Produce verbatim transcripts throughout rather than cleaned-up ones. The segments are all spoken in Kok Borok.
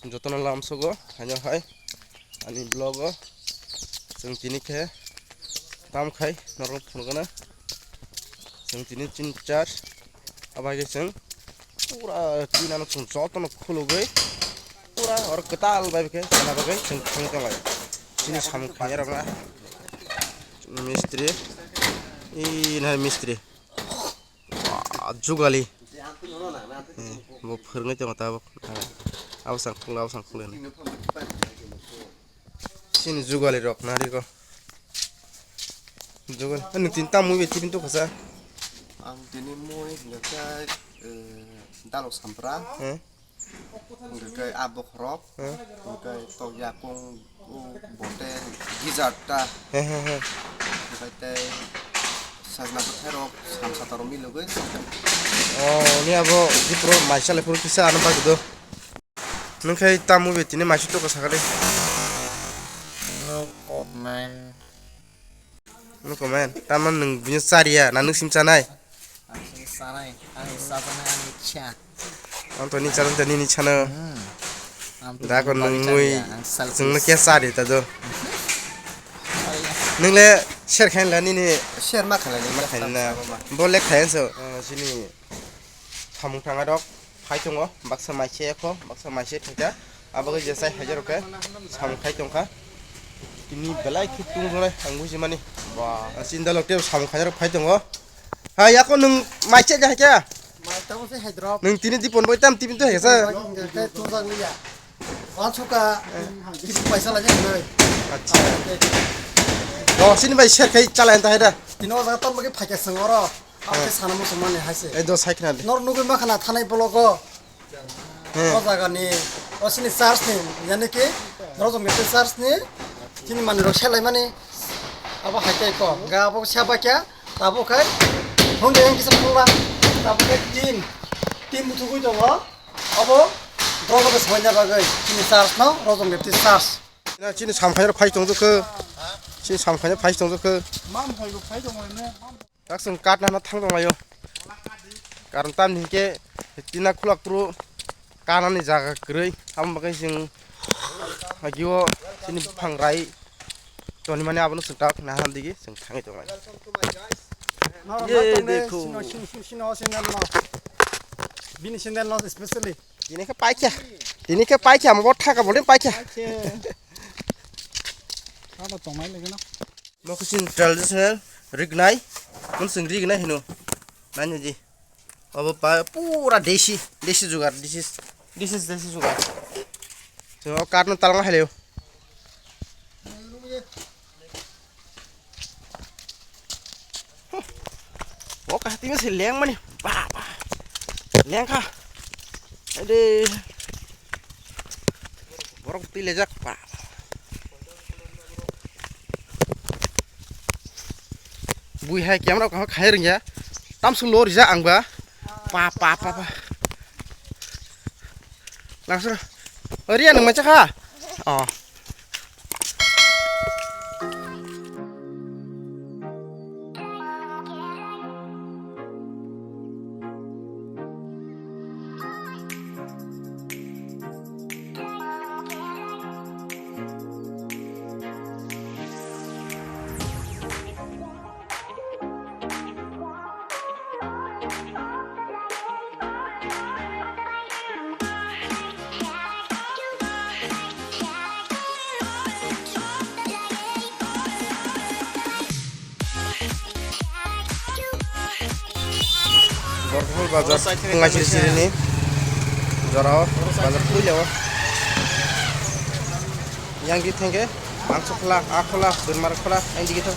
Jotono lamsogo, haino hai, ani vlog o, chwng tini khe, tam khai, norok phunukgana, chwng tini chin char, abai khe chwng, pura tin ano chwng jotono khulugwi, pura oro kwtal bai khe, chana bagwi chwng thang tonglai, chini samung khainai rok na, mistri, ii nai mistri. Ah, jugali. Eh, bo phwrwngwi tongo tabuk. Abo sang khulai, abo sang khulai. Chini jugali rok nari ko. Jugali. Ani tin tam mui be tibin to khasa. Ang tini mui hingkha khe, eh, dalok sampra. Eh. Hingkhe ah bokhorok, hmm, hingkhe tok yakung, o bote gizzard ta. He, he, he. Hingkhe tei sajna bwthairok samsa toro milogwi. Oh, ni abo jipro maisa le phuru kisa ano bagwi do. Nwng khai tamo be tini maisa toko sakali. No comment. No comment. Tamo nwng bini chariya, na nwng sim chanai? Ang sini sanai, ang sabanai, ang icha. Ang to ni chalo, to ni ni chano. Hmm. Ang to Da ko bari nung mui, chaya, ang selfish. Chwng no kya sari ta do. Nung le share khain la ni ni. Share ma khala ni, ma khain na. Bo le khain so. Ah, sini samung tanga dok. Phai tongo, baksa maise kho, baksa maise thaita. Abo khe je sai hajar khe samung khai tongkha. Tini belai khe tungjonai ang buji mani. Ba. Chinda lok tei samung khajar phai tongo. Ha, yako nwng maise ja khe? Mai tamo se hai drop. Nwng tini dipon bai tam tibin to hai sa. Tujak liya. Pansuka, paisa lagi nai. Acha. Do sini bai share khai chalai ta hai da. Tino jaga tam bagi phai khe sengoro. Ang khe sana muchung mani hai se. Ei, do sai khna de. Nor nugui ma khana thanai blogo. Hmm. O jaga ni, o sini church ni, yani ki, Rojong Baptist church ni, chini mani rok selai mani, abo hai kai ko, ga abo sa ba kya, abo kai, hon de yang kisa pura, abo kai tin, tin butu gui tongo, abo, Rojong ke semuanya bagai, chini church no, Rojong Baptist church. Na chini samkhai rok phai tong jokho, chini samkhai rok phai tong jokho. Mam phai rok phai tong ne. Kaksong katna no thang tonglaio. Karon tamni hinkhe tina khulak tru kanani jaga kwrwi. Aboni bagwi chwng agio chini buphang rai tonimani abono chwng tak nahan digi chwng thangwi tonglai. Ye dekho. Sino, sino, sino, sino, sino, no. Bini sandal no specially. Tini khe paikha. Tini khe paikha, amo bo thaka bolin paikha. Aba tongmai lagi no. Mokhusin traditional rignai, munsing rignai hino. Nanya ji. Abo pa pura desi, desi jugar, this is, this is desi jugar. So, karno talanga heleo. O kahati mese leng mani, ba, ba. Leng kha. Ade. Borok twi lejak, ba. Bui hai camera kaham khai rwngya. Tamsung lo rijak ang ba. Pa, pa, pa, pa. Langsung. Ori anung macha kha. Oh. Borkol bazar, Pungasiri sirini jorao bazar puilao. Yang di thengke, mangso khola, a khola, bermar khola, yang di gitu.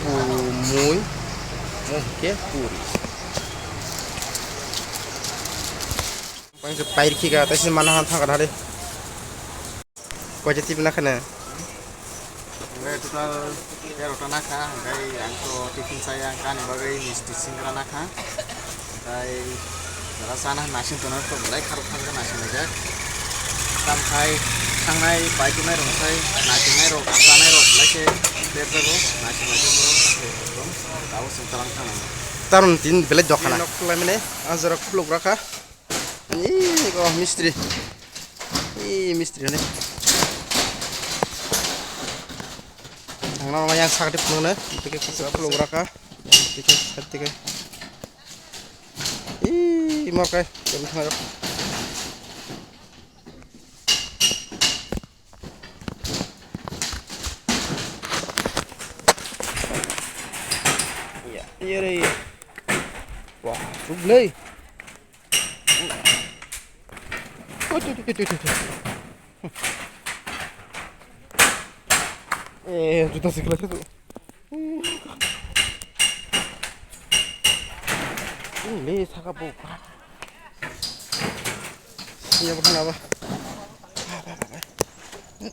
Pumui, mungke puri. Pair khika, tasi mana han thangka hari. Koicha tip na khana? Hingke total tero ta nakha, hingke ang to tiffin chaya, ang kani bagwi misti singra nakha. Hingke jara chana naising tongnai to belai kharok thangkha naising laijak. Tamkhai thangnai bai tongnai rok sai naisingnairok chanairok belai khe berjago, naising laijak borok, tei ekdom tabuk chwng twlang thangnaino. Taron tin belai dokhana. Nok khulai mene, ah, jora khuluk rakha. Ani go mistri. Ee, mistri hone. Ang nang yang sakti phunukno, tike khuluk rakha. Tike, tike. Ee, morkai, yang thang. Ya, iya re. Wah, sublei. Oi, oi, oi, oi, oi, oi. Eh, juta sikla itu. Ini saka bu. Ini apa kenapa?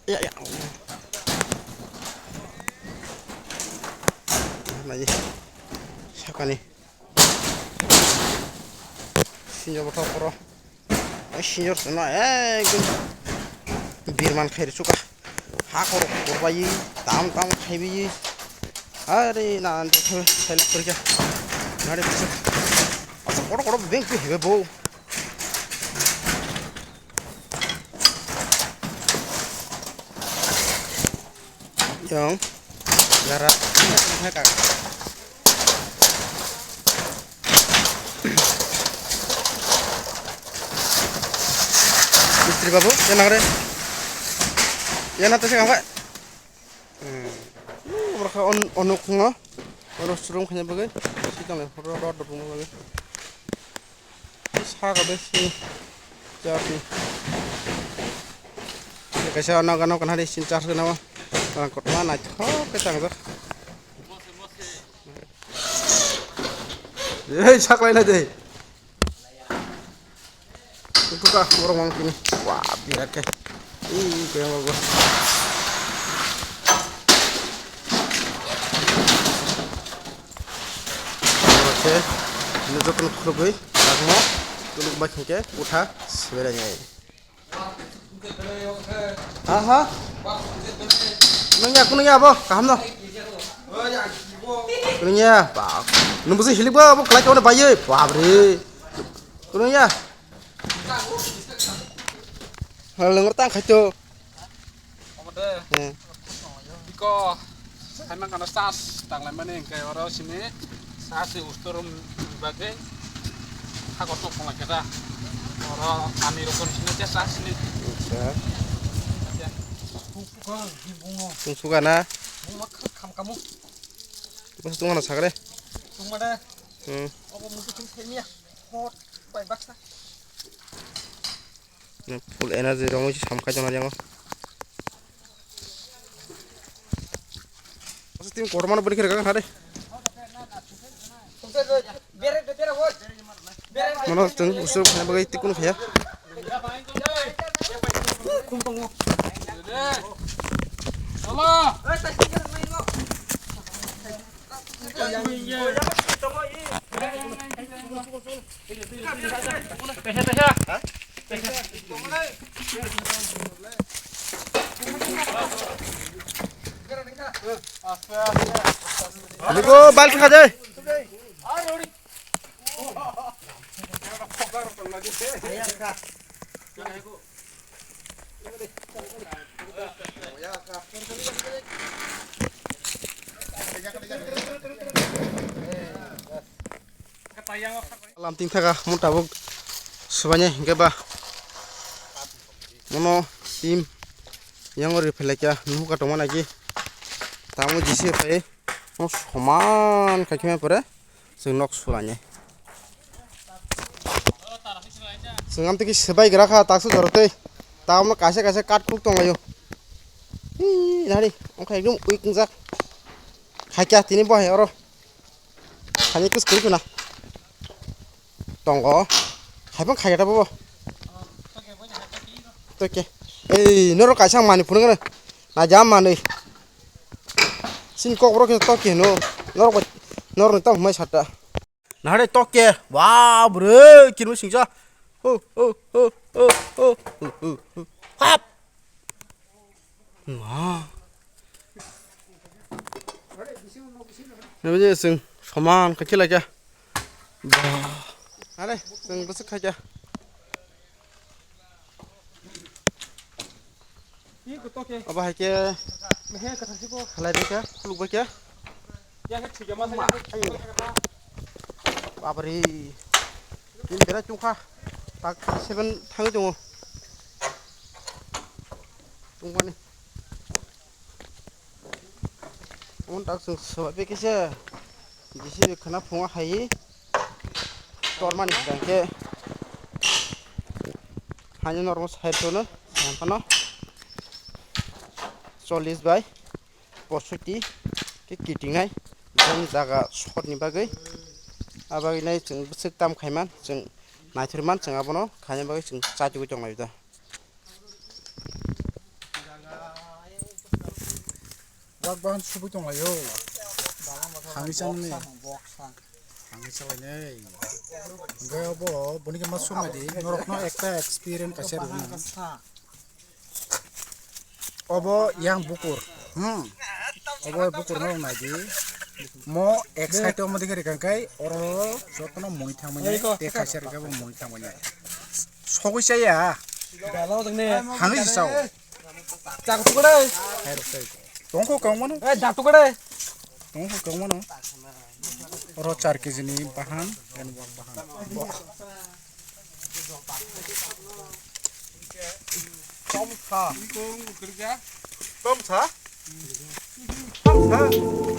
Ya, ya. Nah, ini. Saka nih. Senior bwkha koro. Senior seno ekdom birman khairi suka. Ha koro korbai tam tam khaibai. Are na ande khe selek korika. Nare bisa. Asa koro koro beng tu hebe bo. Yang. Gara. Mistri babu, yang nangre. Yang nanti sih ngapa? Hmm. Mereka on onuk ngo. Ono surum khanya bagai. Sitang le. Rod rod rod bagai. Saka besi charge ni. Kaisa nogo nogo nari sin charge gana o. Rang kotorma naithok khe tangjak. Ei saklai na de. Tuka borok mang tini. Wah, birat khe. Ih, kaya bagus. Oke, ini joto khulugwi, lagmo, khuluk bai khengke, utha, sebelah nyai. Aha. Nungya, kunungya abo, kaham no. Kunungya, bak. Nungbusi hilik ba, abo kelai kau na bayi, babre. Kunungya. Hal nunggu tang khaito. Omo de. Hmm. Biko, hai man kana charge tang lai mani hingke oro sini charge ni ustor bagwi hago tok pong lai khe da. Oro ani rokon sini charge ni. Acha. Tung suga na. Bung ma kham kham kamu. Bos tung mana sagre. Tung mana. Hmm. Obo mutu tung themiya. Hot bai baksa. Full energy rong oi samkai jona jango. Asa tim kotor mano beri kira kan hade. Mano teng usur khana bagai tikun khaya. Lugo bal kha de. Lam ting thaka mun tabuk subaine hingke ba mono tim yango ri phelai kya nuhuka tongma nagi tamo jisi phai mo soman khaikhe pore. Chwng nok sulainai. Chwng amtwi khe swbai gra kha, taksa jorotwi. Tabukno kaisa kaisa kat khuk tonglaio. Hii, nari, wngkha ekdom weak wngjak. Khaikya tini bo hai oro. Khaini kwskwrwi khuna. Tongo. Haiphang khaikya ta bobo. Toke. Ei, norok kaisa ang manwi phunukgwno. Naijak manwi. Chini kokborok khe toke hino. Norok bai, norokni tamo hwnmai sata. Nahare toke. Wow, bwrwi, kinwi singsa. Ho, ho, ho, ho, ho, ho, ho, ho. Hap! Wah. Nabije chwng soman khe khela khe. Ba. Are, chwng bwswk khaikha. Abo hai khe khlai bai khe, khuluk bai khe. Bapre. Tin berai chungkha. Tak seven thangwi tongo. Chungmani. Omo tak chwng swbai kisa J C B khwna phungo hai tormani hwnkhe haino normo side tono phano chollish bai posoiti khe kitingnai jang jaga short ni bagwi. Abagwi nai chwng bwswk tam khaiman chwng naithurman chwng abono khaina bagwi chwng chatugwi tonglai da. Wak bahan subui tonglaio. Thangwi changnai. Thangwi chalainai. Hwnkhe obo boni khe ma sumai di. Norokno ekta experience kaisa rwna. Obo yang bukur. Hmm. Obo bukur no nai di. Mo excited omo dikhe rikang kai oro jotono mui thangmani. Te kaisa rikha bo mui thangmani. Sogwi chaya. Hangwi se chao. Chak tukare. Hai rok chai. Tongkho kangmano. Eh, chak tukare. Tongkho kangmano. Oro char kg ni bahan, and wak bahan. Tomsa. Tomsa? Tomsa?